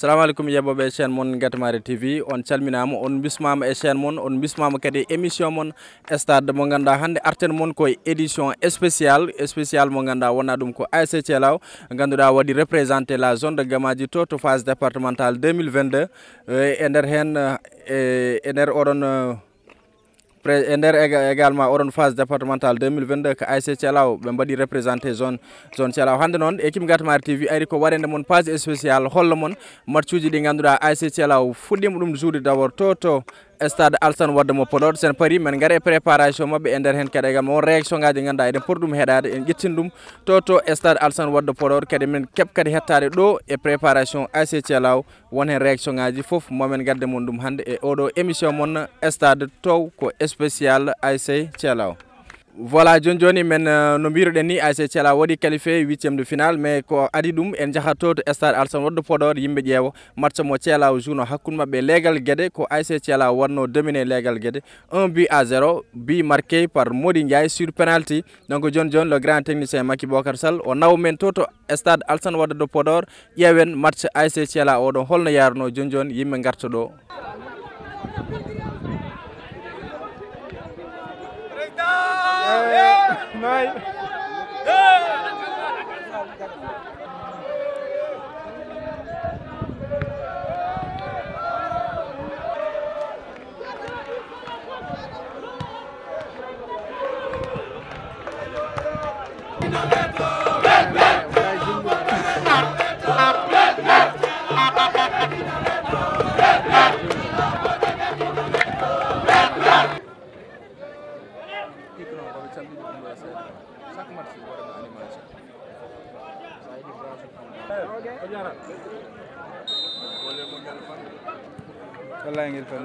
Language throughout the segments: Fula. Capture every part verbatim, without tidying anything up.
Salamu aleykum, yeɓɓoɓe e chaîne mon Gatamari T V, on calminama, on bismama e chaîne mon, on bismama kadi e émission mon Stade mo ganduɗa hande arten mon koye édition spécial, spécial mo ganduɗa wonna ɗum ko A S C Thielaw, ganduɗa waɗi représenté la zone de Gamaji to, to phase départementale deux mille vingt-deux, e, e nder hen, e, e nder oɗon, e, Pré-, e nder éga-, également oɗon phase départementale deux mille vingt-deux ko A S C Thielaw ɓe mbaɗi représenté zone, zone Thielaw. Hande noon équipe Gatamari T V ari ko waɗande mon page spéciale, holla mon match uji ɗi ganduɗa A S C Thielaw fuɗɗima ɗum jouer d'abord to, to stade Alassane Wade mo Podor. Sen paari men gara e préparation mabɓe, e nder hen kadi également on réaction ngaji ganduɗa eɗen poti ɗum heɗade, en ƴettin ɗum to, to stade Alassane Wade Podor, kadi men keɓ kadi hettade ɗo e préparation A S C Thielaw. Won heen réaction ngaji fof momin gadde mon ɗum hannde e oɗo émission mon Stade taw ko spécial A S C Thielaw. Voilà, joni joni men, euh, no mbiruɗen ni, A S C Thielaw waɗi qualifié huitième de finale, mais ko adi ɗum en jahat to, to stade Alassane Wade Podor, yimɓe ƴeewa match mo Thielaw jouno hakkunde maɓɓe e Leegal Guédé, ko A S C Thielaw wonno dominé Leegal Guédé un but à zéro, but marqué par Mody Ndiaye sur penalty. Donc joni joni le grand technicien Macky Bocar Sall o nawa men to, to stade Alassane Wade de Podor, ƴeewen match A S C Thielaw oɗo holno yarno. Joni joni yimɓe garta ɗo. Wallahi ngel fan.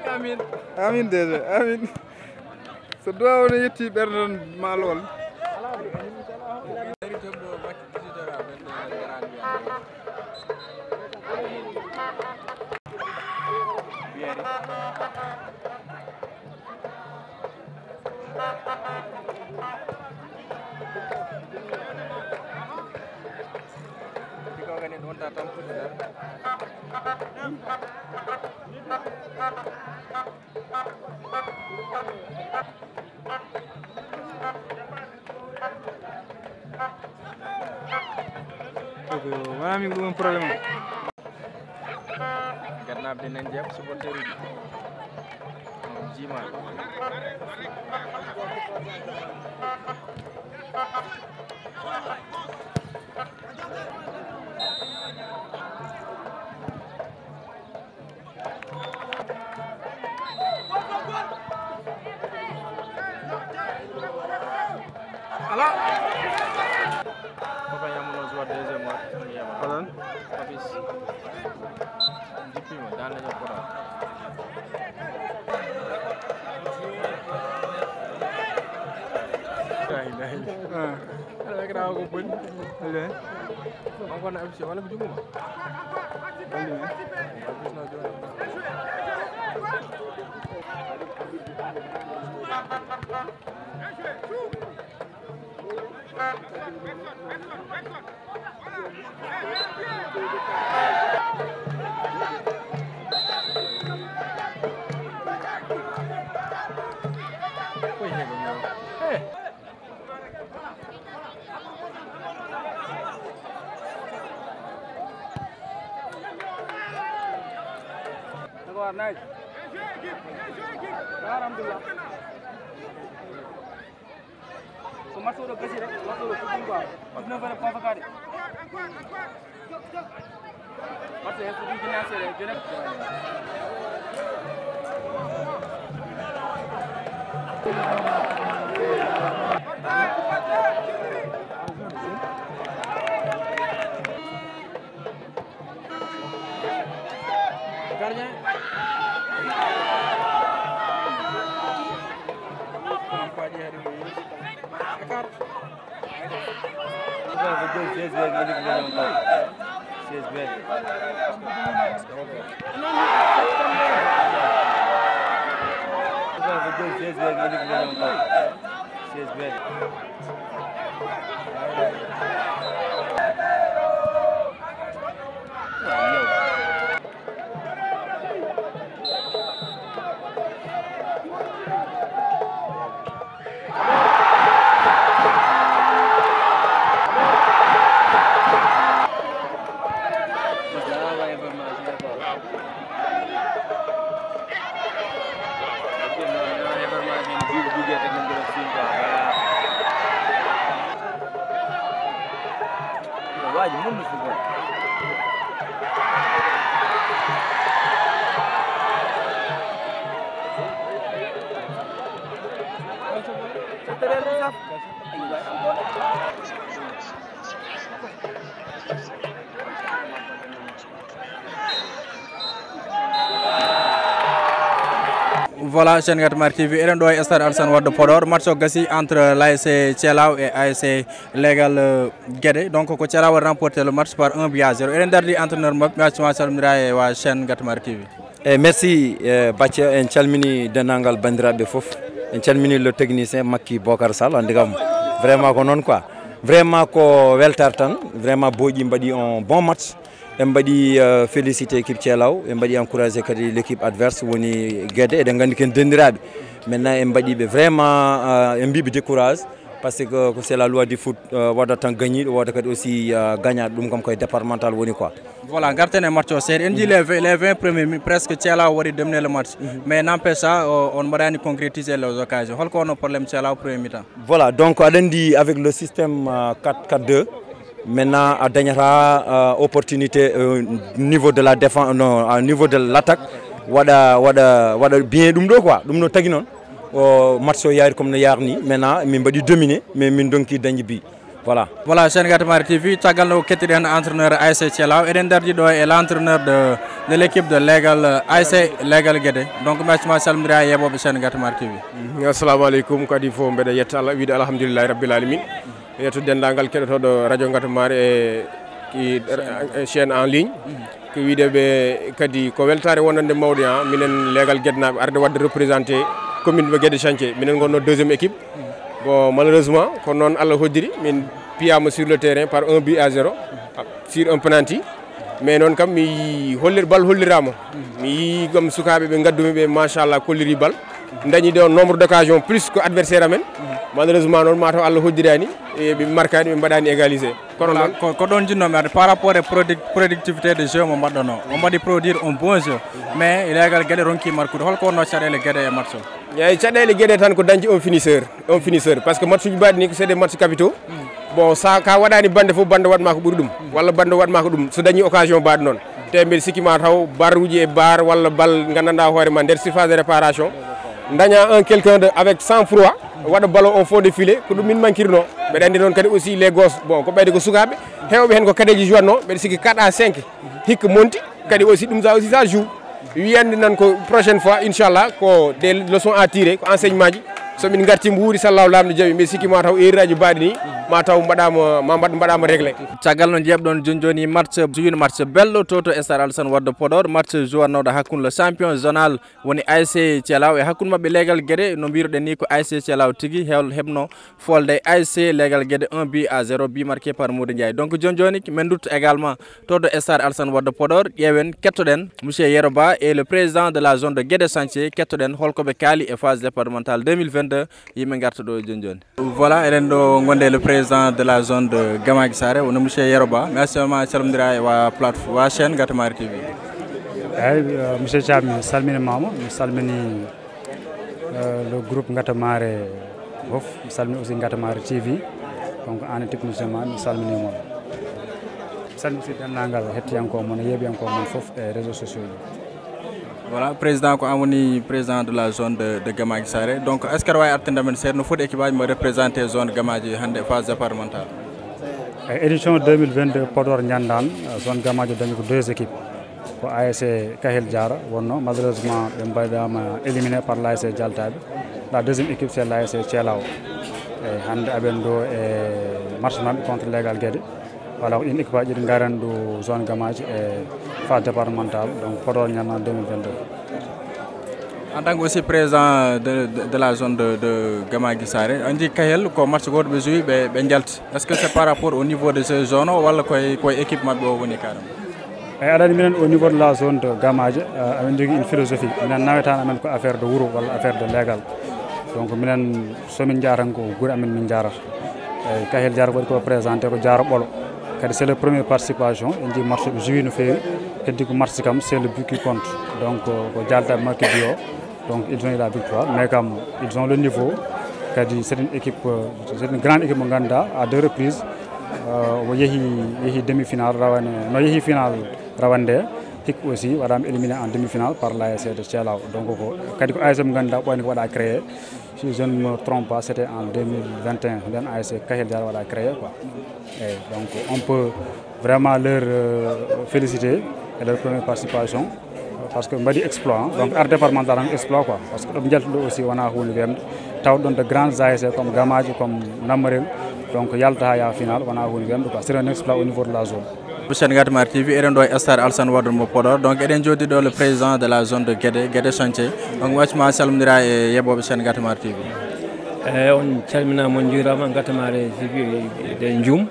Amin. Amin déjà, amin. So duwaw no yetti ɓerɗe tan ma lool. Wona min ko ɗum woni problème o. Gadnaaɓe de nan jeeɓa supporteruji. Jima. Ala. Papa yamuno joueur deuxième wa. Alan. Papis. Dippima dans les opportunités. Ay, ay. Ah. Ala kira ko boni. Ale. Wala ko juguma. Alhamdulillah. Ko match oɗo gasi rek, match oɗo fuɗɗi quoi. Dix-neuf heures convoqué de. Match he fuɗɗi financier de, jone. Gardien. Écart. Voilà, chaîne Gatamari T V, eɗen ɗo e stade Alassane Wade Podor. Match o gasi entre l'A S C Thielaw et A S C Leegal, euh, Guédé. Donc, ko Thielaw waɗi remporté le match par un but à zéro. Eɗen dardi entraîneur maɓɓe, match ma salmira e wa chaîne Gatamari T V. E merci, e Bathia, en calmini denndaangal banndiraaɓe fof. En calmini le technicien Makki Bokar Sall, anndi kam vraiment ko noon quoi. Vraiment ko weltaare tan, vraiment Boƴi mbaɗi un bon match. En mbaɗi, euh, félicité équipe Thielaw, en mbaɗi encouragé kadi l'équipe adverse woni Guédé, eɗen nganndi ken denndiraaɓe. Maintenant en mbaɗi ɓe vraiment, euh, en mbiɓe décourage, parce que ko c'est la loi du foot, euh, waɗa tan gañiiɗo, waɗa kadi aussi, euh, gañaaɗo, ɗum kam koye départemental woni quoi. Voilà, garten e match o seeɗa. En njii les vingt, les vingt premiers mi-, presque Thielaw waɗi dominer le match. Mais n'empêche ça, o-, on mbaɗani concrétiser les occasions. Holko wonno problème Thielaw premier mi-temps? Voilà, donc aɗa anndi avec le système, euh, quatre quatre deux, maintenant a dañata, euh, opportunité, euh, niveau de la défense, non, au niveau de l'attaque, waɗa, waɗa, waɗa bien ɗum ɗo quoi, ɗum no tagi noon. O match o yaari comme no yarni, maintenant min mbaɗi dominer, mais min donki dañde bi. Voilà. Voilà, chaîne Gatamari T V, caggal nde kettiɗen entraîneur A S C Thielaw, eɗen dardi ɗo e l'entraîneur de, de l'équipe de Leegal, euh, A S C Leegal Guédé. Donc, merci ma salmira e yeɓoɓe chaîne Gatamari T V. Mhm, assalamu aleykum, kadi fof mbeɗa yetta Allah, wiide alhamdulillahi rabbil alamin. Yetto denndaangal keɗotooɗo radio Gatamari e, e, e chaîne en ligne. Ko wiide ɓe kadi ko weltaare wonande mawɗo, ha minen Leegal Guédé naaɓe arde waɗde représenté commune mo Guédé Chantier. Minen ngonno deuxième équipe. Bon, malheureusement, ko noon Allah hoddiri, min piyama sur le terrain par un but à zéro, sur un penalty. Mais noon kam mi hollir, bal hollirama. Mi yii kam sukaaɓe ɓe ngaddumi ɓe, machallah, kolliri bal. Dañi ɗo nombre d'occasion plus que adversaire amen. Malheureusement noon mataw Allah hoddirani, e ɓe markani, ɓe mbaɗani égalisé. Kono noon ko, ko ɗon jinnomi arde par rapport e produc-, productivité de jeu mo mbaɗɗon o. On mbaɗi produire un bon jeu. Mais Leegal Guédé ronki markude. Holko wonno caɗeele Guédé e match o? Eyyi, caɗeele Guédé tan ko dañde on finisseur. On finisseur. Parce que match uji mbaɗi ni ko c'est des matchs capitaux. Bon, sa ka waɗani bande fof, bande waɗma ko ɓuri ɗum. Walla bande waɗma ko ɗum. So dañi occasion mbaɗi noon. Te mbeɗa sikki ma taw baruji e bar walla bal gandanɗa hoore ma nder surface de réparation. Daña un quelqu'un de, avec sang froid, waɗa ballon au fond de filet, ko ɗum min mankirno. Mbeɗa andi noon kadi aussi les gosses, bon, ko ɓeyde ko sukaaɓe, heewɓe hen ko kadeji jouatno, mbeɗa sikki quatre à cinq hikka monti, kadi aussi ɗum sa aussi ça joue. Wiyande nan ko prochaine fois, inchallah, ko des leçons à tirer, ko enseignement ji. So min garti mbuuri sallahu lamɗo jaaɓi, mbeɗa sikki ma taw erreur aji mbaɗi ni, ma taw mbaɗama, ma mbaɗ-, mbaɗama réglé. Caggal no jeeɓɗon joni joni match, suwino match belɗo to, to stade Alassane Wade Podor, match jouatnoɗo hakkunde le champion zonal woni A S C Thielaw e hakkunde maɓɓe Leegal Guédé, no mbiruɗen ni ko A S C Thielaw tigi hew-, heɓno folde A S C Leegal Guédé un but à zéro, but marqué par Modou Ndiaye. Donc joni joni min dutto également to, to stade Alassane Wade Podor, ƴeewen kettoɗen monsieur Yero Ba et le président de la zone de Guédé Chantier, kettoɗen holko ɓe kaali e phase départementale deux mille vingt-deux, yimɓe garta ɗo joni joni. Voilà, eɗen ɗo gonde le président de la zone de Gamaji Sare, woni monsieur Yero Ba. Merci ma calmodira e wa plateforme, wa chaîne Gatamari T V. Eyyi, euh, monsieur Thiam, mi salminimama, mi salmini, euh, le groupe Gatamari fof, mi salmini aussi Gatamari T V. Donc, an e technicien ma, mi salminima. Mi salmini aussi denndaangal hettiyankoo mon, yeeɓiyankoo mon fof e réseaux sociaux ji. Voilà, président, ko an woni président de la zone de, de Gamaji Sare. Donc, est-ce que aɗa waawi artinde men seeɗa no foti équipe aji mo représenté zone Gamaji hannde phase départementale? E édition deux mille vingt-deux Podor Ndiandane, zone Gamaji dañi ko deux équipes. Ko A S C Kahel Diara wonno, malheureusement ɓe mbaɗama éliminé par l'A S C Dialtaɓe. La deuxième équipe c'est l'A S C Thielaw. E hannde aɓen ɗo e match maɓɓe contre Leegal Guédé. Voilà, ko ɗin équipe aji ɗi ngaran ɗo zone Gamaji e phase départementale, donc Podor Ndiandane deux mille vingt-deux. En tant que aussi président de, de, de la zone de, de Gamaji Sare, on dit Kahel ko match goto ɓe joue ɓe, ɓe jalti. Est-ce que c'est par rapport au niveau de ce zone o walla koye, koye équipe maɓɓe o woni carrément? Eyyi, aɗa anndi minen au niveau de la zone de Gamaji, euh, amin jogii une philosophie. Minen nawetaan amen ko affaire de wuro walla affaire de leegal. Donc minen somin njaha tan ko gure amen min njahrata. Eyyi, Kahel Diarra waɗi ko présenté ko Diarra Ɓolo. Kadi c'est le premier participation, en njii match ɓe joue no feewi. Heddi ko match kam c'est le but qui compte. Donc ko Dialtaɓe marqué but o. Donc ils ont eu la victoire. Mais kam ils ont le niveau. Kadi c'est une équipe, euh, c'est une grande équipe mo ngannduɗaa à deux reprises. Euh, o yehi, yehi demi-finale rawane, no yehi finale rawane nde, hikka aussi waɗama éliminé en demi-finale par l'A S C de Thielaw. Donc ko kadi ko A S C mo ganduɗa ɓooyani ko waɗa créé. Si je ne me trompe pas, c'était en deux mille vingt et un, nden A S C Kahel Diar waɗa créé quoi. Et donc on peut vraiment leur euh, féliciter et leur première participation. Parce que mbaɗi exploit, hein. Donc art départemental tan exploit quoi. Parce que ɗum jaltuɗo aussi wona hunde wemde. Taw ɗon de grandes A S C comme Gamaji, comme Nammarel. Donc yalta ha ya final wona hunde wemde quoi. C'est un exploit au niveau de la zone. Sen Gatamar T V, eɗen ɗo e stade Alassane Wade mo Podor. Donc eɗen jooɗi ɗo le président de la zone de Guédé, Guédé Chantier. Donc waccuma salmodira e yeɓoɓe Sen Gatamar T V. Eyyi, on calminama, on juurama, Gatamar T V, eɗen juum.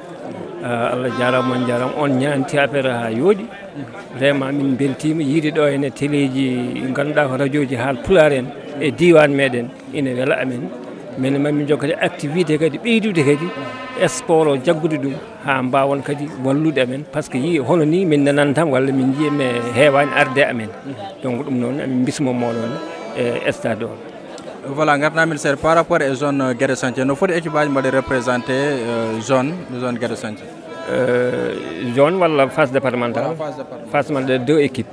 Ah, Allah jarama, on jarama, on ñaanti affaire ha yooɗi. Vraiment min beltima yiide ɗo henne téléji, ganduɗa ko radioji haal pulaar en e diwan meɗen, ina wela amen. Min mami jokkade activité kadi ɓeydude kadi sport o, jaggude ɗum ha mbawon kadi wallude amen, par ce que yi hono ni min nanantam walla min jiya mi heewani arde amen. Donc ɗum noon amin bismo moɗon e stade o. Voilà, gartanamin seeɗa par rapport e zone Guédé Chantier, no foti équipe aji mbaɗi représenté euh, zone zone Guédé Chantier? Euh, zone walla phase départementale? Voilà, phase départementale. Phase départementale, deux équipes.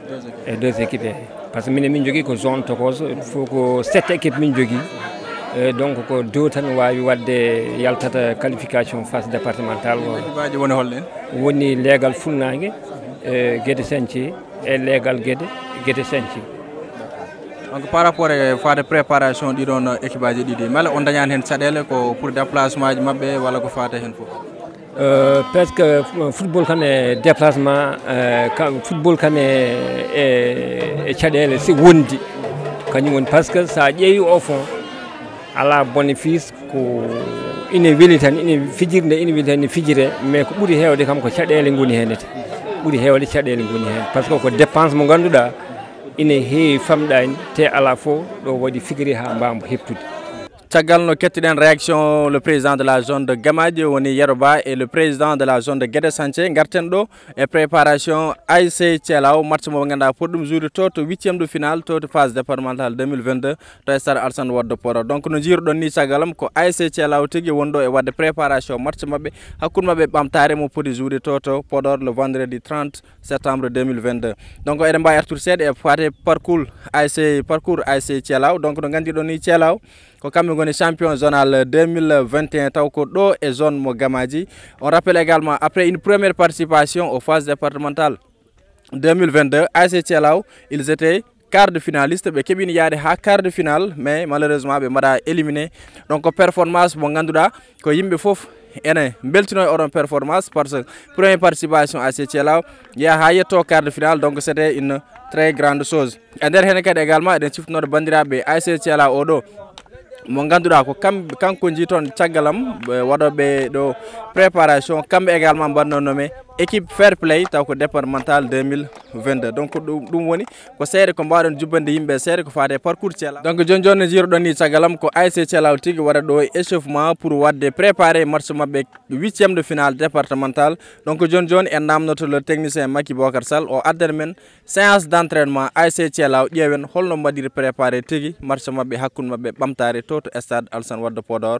Deux équipes. E deux équipes, eyyi. Par ce que minen min jogui ko zone tokoso, il faut ko sept équipes min jogui. E donc ko deux tan wawi wadde yaltata qualification phase départementale o. Équipe aji woni holɗen? Woni leegal Funnague, e Guédé Chantier, e leegal Guédé, Guédé Chantier. Donc par rapport e fade préparation ɗiɗon équipe aji ɗiɗi, mala on dañani hen caɗele ko pour déplacement aji mabɓe walla ko fate hen fof? Euh, parce que football kam e déplacement, euh, kam, football kam e, e, e caɗele si wondi. Kañum woni par ce que sa ƴeewi au fond ala bénéfice ko ina weli tan, ina fijirde, ina weli tan, ina fijire, mais ko ɓuri heewde kam ko caɗele ngoni hen ete. Ɓuri heewde caɗele ngoni hen par ce que ko dépense mo ganduɗa ina heewi famɗani te ala fof ɗo waɗi figiri ha mbambo heptude. Caggal no kettiɗen réaction le président de la zone de Gamaji woni Yero Ba et le président de la zone de Guédé Chantier, garten ɗo e préparation A S C Thielaw, match mo ganduɗa pour ɗum jouer to to huitième de finale to to phase départementale deux mille vingt-deux to stade Alassane Wade Podor. Donc no jiiruɗon ni caggalam ko A S C Thielaw tigi wonɗo e wadde préparation match mabɓe hakkude mabɓe ɓamtare mo poti jouer to to Podor le vendredi trente septembre deux mille vingt-deux. Donc eɗen mbawi artude seeɗa e fate parcours A S C, parcours A S C Thielaw. Donc no gandiɗon ni Thielaw ko kamɓe goni champion zonal deux mille vingt et un, taw ko ɗo e zone mo Gamaji. On rappelle également après une première participation aux phases départementales deux mille vingt-deux, A S C Thielaw, ils étaient quart de finaliste, ɓe keɓino yaade ha quart de finale, mais malheureusement ɓe mbaɗa éliminé. Donc ko performance mo ganduɗa ko yimɓe foof ene beltino e oɗon performance par ce que première participation A S C Thielaw yaha ha yetto quart de finale, donc c'était une très grande chose. E nder hene kadi également eɗen ciftonode bandiraɓe A S C Thielaw oɗo mo ganduɗa ko kam, kanko jii toon caggalam, ɓe waɗoɓe ɗo préparation, kamɓe également mbannonomi équipe fair play taw ko départemental deux mille vingt-deux. Donc ɗum, ɗum woni ko seeɗa ko mbawɗen jubbande yimɓe seeɗa ko fate parcours Thielaw. Donc joni joni no jiiruɗon ni caggalam ko A S C Thielaw tigi waɗa ɗo échauffement pour wadde préparer match mabɓe huitième de finale départemental. Donc joni joni en namdoto le technicien Macky Bocar Sall o addan men séance d'entraînement A S C Thielaw, ƴeewen holno mbaɗiri préparé tigi match mabɓe hakkude mabɓe ɓamtare to to stade Alassane Wade Podor.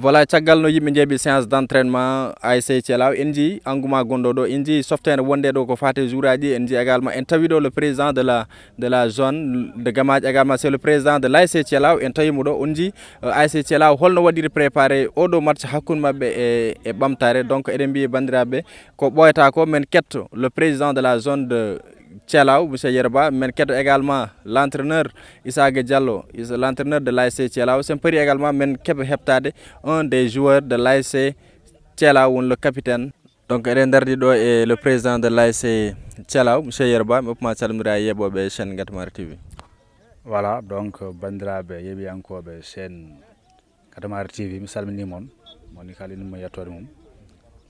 Voilà, caggal no yimɓe njeeɓi séance d'entraînement A S C Thielaw, en njii engouement gonɗo ɗo, en njii softeende wonde ɗo ko faati e joueur aji, en njii également, en tawi ɗo le président de la, de la zone de Gamaaji également, c'est le président de l'A S C Thielaw, en tawi mo ɗo, on njii, euh, A S C Thielaw holno waɗiri préparé oɗo match hakkunde maɓɓe e, e Ɓamtaare. Donc eɗen mbiyi banndiraaɓe, ko ɓooyata ko, men ketto le président de la zone de Thielaw, monsieur Yerba, men ketto également l'entraîneur Issaaga Diallo, is-, l'entraîneur de l'A S C Thielaw. Sen pari également men keɓa heɓtaade un des joueurs de l'A S C Thielaw, won le capitaine. Donc eɗen ndardi ɗo e le président de l'A S C Thielaw, monsieur Yerba, mi oppuma calmira yeeɓooɓe chaîne Ngatamari T V. Voilà, donc banndiraaɓe yeeɓiyankooɓe chaîne Ngatamari T V, mi salmini mon, moni kala ina mo yettoode mum.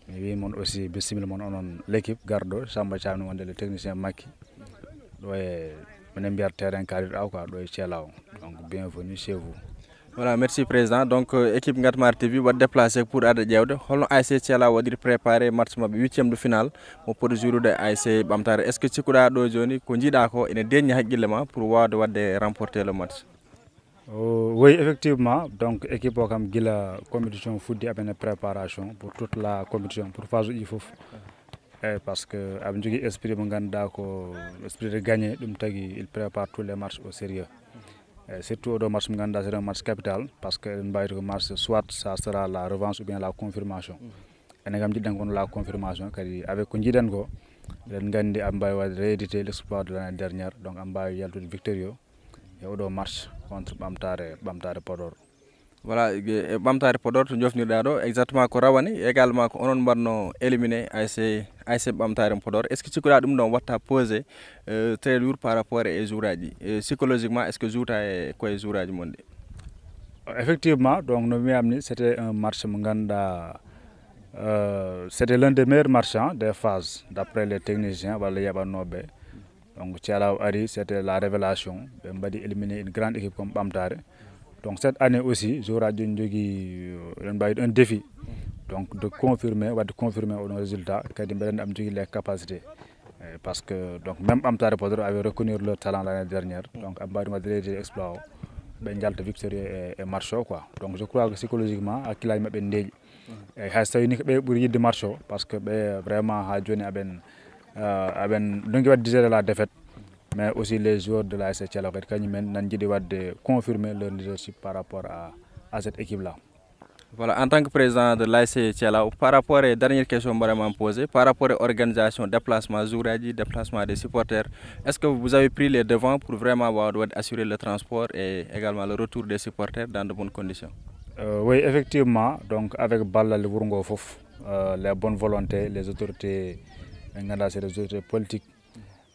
Mi wi mon aussi bisimilla mon onon l'équipe garɗo, Samba Thiam wonde le technicien makki. Ɗo e minen mbiyata terrain Kadir Aw quoi, ɗo e Thielaw. Donc bienvenue chez vous. Voilà, merci président. Donc euh, équipe Ngatamari T V waɗi déplacé pour arde ƴeewde holno A S C Thielaw waɗiri préparé match maɓɓe huitième de finale mo poti jouerude A S C Ɓamtaare. Est-ce que cikkuɗa ɗo jooni ko jiiɗa ko ene deeƴni haqqille ma pour wawde waɗde remporter le match? Oh, oui, effectivement. Donc équipe o kam gila compétition fuɗɗi aɓene préparation pour toute la compétition, pour phase uji fof. Eyyi, parce que aɓe jogui esprit mo ganduɗa ko esprit de gagner, ɗum tagui il prépare tous les matchs au sérieux. Eyyi, surtout oɗo match mo ganduɗa c'est un match capital, parce que eɗen mbawi ko match soit ça sera la revanche ou bien la confirmation. Enen kam jiɗɗen kono la confirmation, kadi avec ko jiiɗen ko, eɗen gandi aɓe mbawi wadde réédité l'exploit de l'année dernière, donc aɓe mbawi yaltude victorieux e oɗo match contre Ɓamtaare, Ɓamtaare Podor. Voilà, e Ɓamtaare Podor to jofnirɗa ɗo, exactement ko rawani, également ko onon mbaɗno éliminé A S C, A S C Ɓamtaare Podor. Est-ce que cikkuɗa ɗum ɗon watta posé euh, très lourd par rapport e joueur aji? Et psychologiquement, est-ce que jouta e koye joueur aji mon ɗi? Effectivement, donc no mbiyamni, c'était un match mo ganduɗa euh, c'était l'un des meilleurs matchs, hein, des phases d'après les techniciens walla yeɓannoɓe. Donc Thielaw ari, c'était la révélation, ɓe mbaɗi éliminé une grande équipe comme Ɓamtaare. Donc cette année aussi joueur aji joni jogui euh, eɗen mbawi un défi, donc de confirmer, wadde confirmer oɗon résultat, kadi mbeɗen aɓe jogui les capacités. Eh, parce que donc même Ɓamtaare Podor avait reconnu leur talent l'année dernière, donc aɓe mbawi ɗum wadde réédité exploit o, ɓe jalta victorieux e, e match o quoi. Donc je crois que psychologiquement hakkillaji mabɓe ne deeƴi. Eyyi, hay so tawi ni ko ɓe ɓuuri yidde match o, parce que ɓe vraiment ha joni aɓen euh, aɓen donki wadde digérer la défaite, mais aussi les joueurs de l'A S C Thielaw kadi kañum en nan jiiɗi wadde confirmer leur leadership par rapport à, à cette équipe là. Voilà, en tant que président de l'A S C Thielaw, par rapport e dernière question mbaɗama posé, par rapport e organisation déplacement joueur aji, déplacement des supporters, est-ce que vous avez pris les devants pour vraiment wawde wadde assurer le transport et également le retour des supporters dans de bonnes conditions? Euh, oui, effectivement, donc avec ballal wuro ngo fof, euh, les bonnes volontés, les autorités, ɓe ganduɗa c'est des autorités politiques,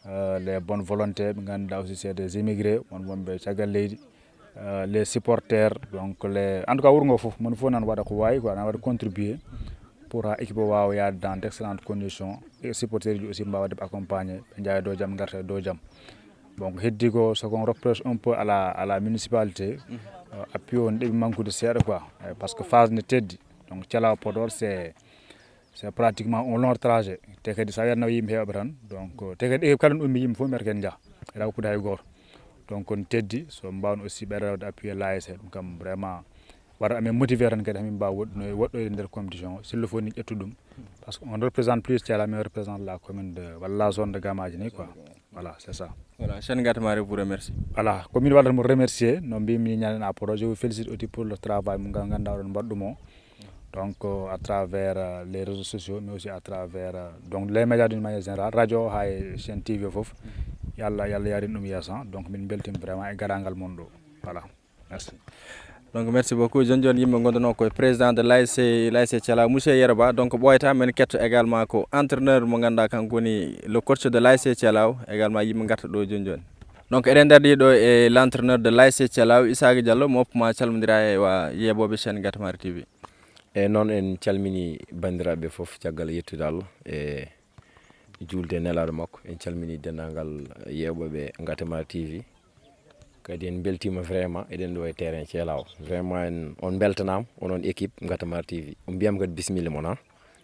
euh, les bonnes volontés, ɓe ganduɗa aussi c'est des immigrés, won wonɓe caggal leydi, euh, les supporters, donc les, en tout cas wuro ngo fof, mon fof nan waɗa ko wawi quoi, nan waɗa contribuer pour ha équipe o wawa yaade dans d'excellentes conditions, et supporters ji aussi mbawa wadde accompagner, ɓe jaaha e dow jaam, garta e dow jaam. Bon, ko heddi ko, ce qu'on reproche un peu à la, à la municipalité, euh, appui o ne ɗeɓi manquude seeɗa quoi. Eh, parce que phase ne teddi, donc Thielaw Podor c'est, c'est pratiquement un long trajet, te kadi sa wiyat nawa yimɓe heeɓa tan, donc euh, te kadi équipe kala ne ummi yimɓe fof mbiyata ken jaa, ena woppude hay goto. Donc on teddi, so mbawno aussi ɓeyda wadde appui l'A S C, ɗum kam vraiment waɗa amen motivé tan kadi hamin mbawa woɗɗoy-, woɗɗoyde nder compétition o, s'il le faut ni ƴettu ɗum, parce que on représente plus Thielaw, mais on représente la commune de, walla la zone de Gamaji ni quoi. Voilà, c'est ça. Voilà, chaîne Ngatamari vous remercie. Voilà, ko min waɗata mo remercier, no mbimi ñanen à Podor, je vous félicite aussi pour le travail mo ngal ganduɗa oɗon mbaɗa ɗum o. Donc euh, à travers euh, les réseaux sociaux, mais aussi à travers euh, donc les médias d'une manière générale, radio ha e chaîne T V fof, yo Allah, yo Allah yarin ɗum yeeso. Donc min beltima vraiment e garagal mon ɗo. Voilà. Merci. Donc merci beaucoup. Joni joni yimɓe gonduno koye président de l'A S C, l'A S C Thielaw, monsieur Yerba. Donc ɓooyata men ketto également ko entraîneur mo ganduɗa kanko woni le coach de l'A S C Thielaw, également yimɓe garta ɗo joni joni. Donc eɗen ndardi ɗo e l'entraîneur de l'A S C Thielaw, Issaaga Diallo, mo oppuma calmodira e wa yeeɓoɓe chaîne Ngatamari T V. E noon en calmini bandiraɓe fof caggal yettude Allah e julde e nelaɗo makko. En calmini dendagal yeeɓoɓe Ngatamari T V. Kadi en beltima vraiment, eɗen ɗo e terrain Thielaw. Vraiment en, on beltanama, onon équipe Ngatamari T V. On mbiyam kadi bisimilla mon ha.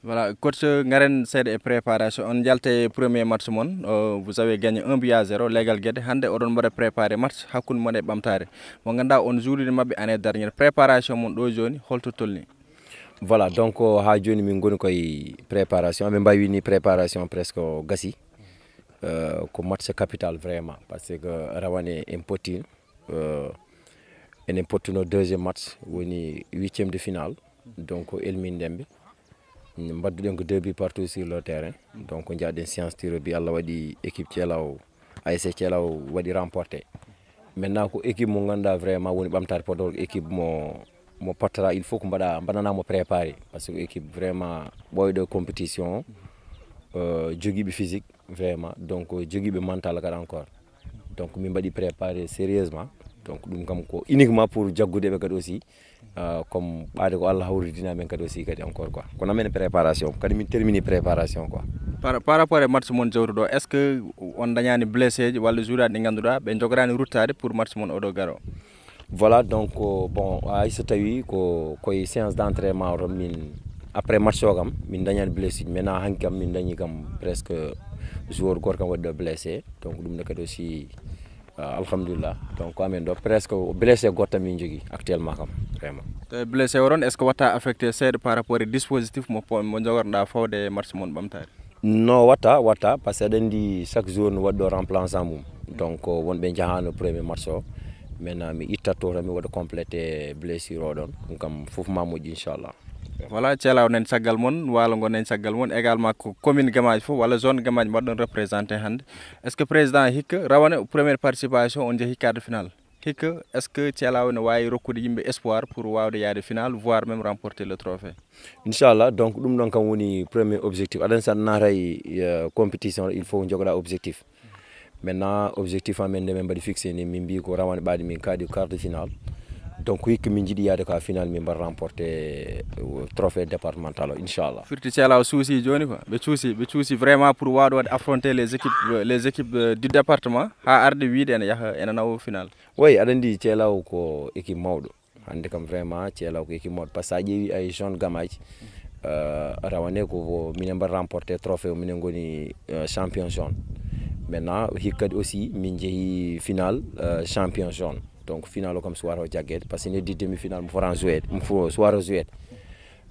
Voilà, coach, garen seeɗa e préparation. On jalta e premier match mon, euh, vous avez gagné un but à zéro, Legal Guédé. Hande oɗon mbaɗa préparé match hakkunde mon e Ɓamtare. Mo ganduɗa on jouerude mabɓe année dernière. Préparation mon ɗo joni, holto tolni? Voilà, donc ha joni min goni koye préparation, amin mbawi wini préparation presque o gasi. Euh, ko match capital vraiment, parce que rawane en pottino, euh, enen pottuno deuxième match, woni huitième de finale. Donc elmin ndembe, mbadduɗen ko deux buts partout sur le terrain. Donc jaaɗen séance tir au but, Allah waɗi équipe Thielaw, A S C Thielaw waɗi remporté. Maintenant ko équipe mo ganduɗa vraiment woni ɓamtare Podor, équipe mo mo pottata, il faut ko mbaɗa mbaɗanamo préparé, parce que équipe vraiment ɓooyɗo compétition, euh, jogiiɓe physique vraiment, donc jogiiɓe mental kadi encore. Donc min mbaɗi préparé sérieusement, donc ɗum kam ko uniquement pour jaggude ɓe kadi aussi, euh, comme ɓaade ko Allah hawridini amen kadi aussi kadi encore quoi, kono amen préparation kadi min termini préparation quoi. Par, par rapport e match mon jawtuɗo, est ce que on dañani blessé ji walla joueur aji ɗi ganduɗa ɓe jogorani ruttade pour match mon oɗo garo? Voilà, donc euh, bon, hay so tawi ko koye séance d' entraînement o tan min, après match o kam min dañani blessé ji, maintenant hanki kam min dañi kam presque joueur goto kam waɗi ɗo blessé, donc ɗum ne kadi aussi, euh, alhamdulillah, donc amen ɗo presque blessé goto tan min jogui actuellement kam vraiment. Tawi blessé o ɗon, est ce que watta affecté seeɗa par rapport e dispositif mo po- mo jogorɗa fawde e match mon ɓamtare? No watta, watta, parce que aɗa andi chaque jour no waɗi ɗo remplaçant mum. Donc wonɓe jahano premier match o, maintenant mi ittatto tan mi waɗa complété blessure o ɗon, ɗum kam fof ma moƴƴi inchallah. Voilà, Thielaw nen caggal mon, Waalo ngo nen caggal mon, également ko commune Gamaji fof walla zone Gamaji mbaɗɗon représenté hannde. Est ce que président hikka rawane première participation on jeehi quart de finale? Hikka, est ce que Thielaw ne wawi rokkude yimɓe espoir pour wawde yaade final, voire même remporter le trophée? Inchallah, donc ɗum ɗon kam woni premier objectif, aɗa andi sa naata e, euh, compétition il faut jogoɗa objectif. Maintenant objectif amen nde min mbaɗi fixé ni, min mbi ko rawane ɓaade min kaaɗi quart de finale. Donc hikka min jiiɗi yaade ka finale min mbaɗa remporté, euh, trophée départemental o inchallah. Firti Thielaw suusi joni quoi, ɓe cuusi, ɓe cuusi vraiment pour wawde waɗde affronter les équipes, euh, les équipes, euh, du département, ha arde wiide ene yaha ene nawa finale. Oui, aɗa andi Thielaw ko équipe mawɗo. Hannde kam vraiment Thielaw ko équipe mawɗo, parce que sa ƴeewi ay zone Gamaji, euh, rawane ko minen mbaɗa remporté trophée o, minen goni, euh, champion zone. Maintenant hikka kadi aussi min jeehi final, euh, champion zone. Donc final o kam suwata o jagguede, parce que ne di demi final mo fotani jouede, mo fo suwata o jouede.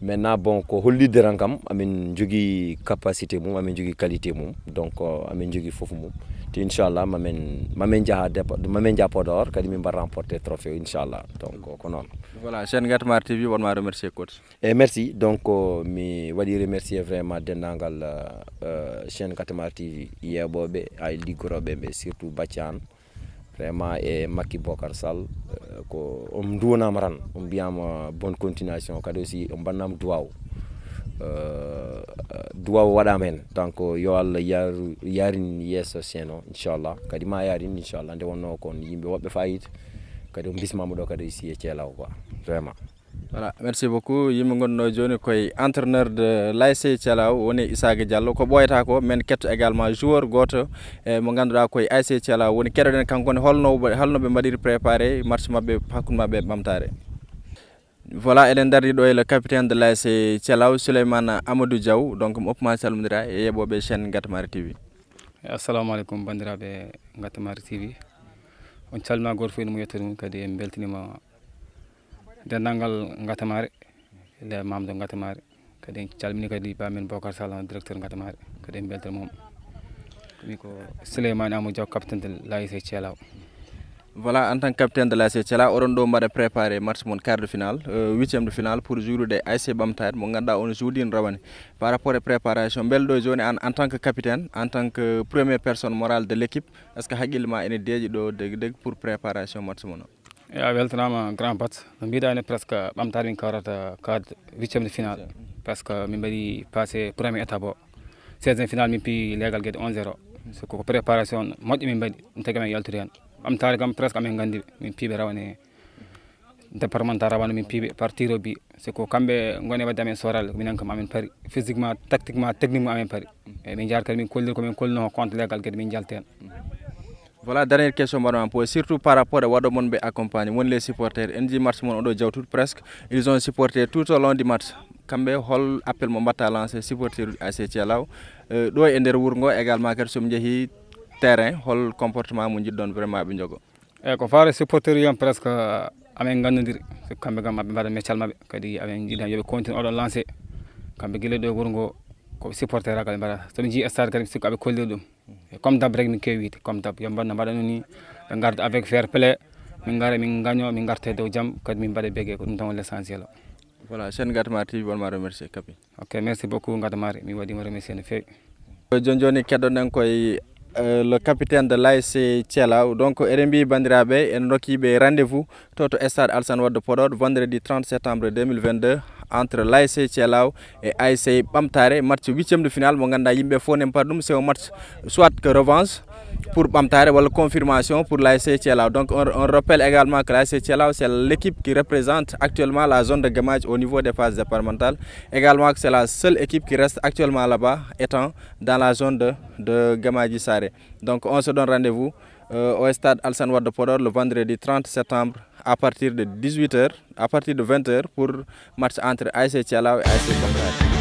Maintenant bon, ko hollitde tan kam amin jogui capacité mum, amin jogui qualité mum, donc euh, amin jogui foof mum. Te inchallah mamin mamin jaaha dépa- mamin jaaha Podor kadi min mbaɗa remporté trophée o inchallah, donc ko noon. Voilà, chaîne Gatamar T V wonma remercier, coach. E merci, donc euh, mi waɗi remercier vraiment denndaangal, euh, euh, chaîne Gatamar T V, yeeɓooɓe, ay liggorooɓe ɓe, surtout Baccan vraiment e Makki Bokar Sall, euh, ko on nduwanaama tan, on mbiyaama bonne continuation, kadi aussi on mbaɗnaama duwaaw. Euh, euh, duwaaw waɗaama heen, donc yo Allah yaaru- yaarin yeeso seno inchallah, kadi ma yaarin inchallah, nde wonnoo kon yimɓe woɓɓe fayida, kadi on bismaama ɗo kadi aussi e Thielaw quoi, vraiment. Voilà, merci beaucoup. Yimɓe ngonno joni koye entraîneur de l'A S C Thielaw woni Isaaga Diallo. Ko ɓooyata ko men ketto également joueur goto e mo ganduɗa koye A S C Thielaw woni, keɗoɗen kanko ne holno holno ɓe mbaɗiri préparé match mabɓe hakkude mabɓe e ɓamtare. Voilà, eɗen dardi ɗo e le capitaine de l'A S C Thielaw, Souleymane Amadou Diaw, donc mi oppuma salmodira e yeɓoɓe chaîne Gatamari T V. Assalamu aleykum bandiraɓe Gatamari T V, on calmina goto fof ene mo yettude mum, kadi en beltanima denndangal Gatamari, le mamdo Gatamari, kadi en calmini kadi bamen Bocar Sall, directeur Gatamari, kadi en beltanima mo. Komi ko Souleymane Amadou Diaw, capitaine de l'A S C Thielaw. Voilà, en tant que capitaine de l'A S C Thielaw, oɗon ɗo mbaɗa préparé match mon quart de finale, euh, huitième de finale pour jouer de A S C Ɓamtaare mo ganduɗa on joudin rawane. Par rapport e préparation, mbelɗo joni an en tant que capitaine, en tant que première personne morale de l'équipe, est ce que haqqille ma ene deeƴi ɗo deg deg pour préparation match mon o? E a weltanama grand bat, no mbiɗa ni presque Ɓamtaare min kawrata quart, huitième de finale, parce que min mbaɗi passé première étape o. Seizième finale min pi legal gueɗe un zéro. So ko préparation moƴƴo min mbaɗi, ɗum tagi amen yaltude hen. Ɓamtaare kam presque amen gandi min piɓe rawane départemental rawane min piɓe par tir au but. So ko kamɓe gone wadde amen soral, minen kam amen pari physiquement, tactiquement, techniquement amen pari. E min jaar kadi min kollir ko min kolluno contre legal gueɗe min jalta hen. Voilà, dernière question mbaɗa ma posé, surtout par rapport e waɗo mon ɓe accompagné woni les supporters, en ji match mon oɗo jawtude presque ils ont supporté tout au long du match. Kamɓe hol appel mo mbatta lancé supporter uji A C Thielaw, euh, ɗo e nder wuuro ngo également kadi somi jeehi terrain hol comportement mo jiɗɗon vraiment ɓe jogo? Eyyi, ko faare supporter uji am presque Amin gandodiri, sikku kamɓe kam aɓe mbaɗa meccal maɓɓe, kadi amin jiiɗi tan yoɓe continue oɗo lancé. Kamɓe gila ɗo e wuro ngo, ko supporter kala mbaɗa. Somi jii stade kadi sikku aɓe kolliri ɗum. E comme d'hab rek min kewi wiide, comme d'hab, yo mbaɗ no mbaɗa no ni, ɓe garda avec fair play, min gara min gaño, min garta e dow jam, kadi min mbaɗa bege, ko ɗum tan woni l'essentiel o. Voilà, chaîne Gatmar T V, wonma remercier Kapi. Ok, merci beaucoup Gatmar, mi waɗima remercier no fewi. Joni joni keɗoɗen koye, euh, le capitaine de l'A S C Thielaw. Donc eɗen mbi bandiraɓe, en rokkiɓe rendez-vous to to stade Alassane Wade Podor, vendredi trente septembre deux mille vingt-deux, entre l'A S C Thielaw e A S C Ɓamtare, match huitième de finale mo ganduɗa yimɓe fof nen mbaɗa ɗum, c'est un match soit que revanche pour Ɓamtare wala confirmation pour l'A S C Thielaw. Donc on, on rappelle également que l'A S C Thielaw, c'est l'équipe qui représente actuellement la zone de Gamaji au niveau des phases départementales. Également, c'est la seule équipe qui reste actuellement là-bas, étant dans la zone de, de Gamaji Sare. Donc on se donne rendez-vous, euh, au stade Alassane Wade Podor le vendredi trente septembre à partir de dix-huit heures, à partir de vingt heures pour match entre A S C Thielaw et A S C Ɓamtare.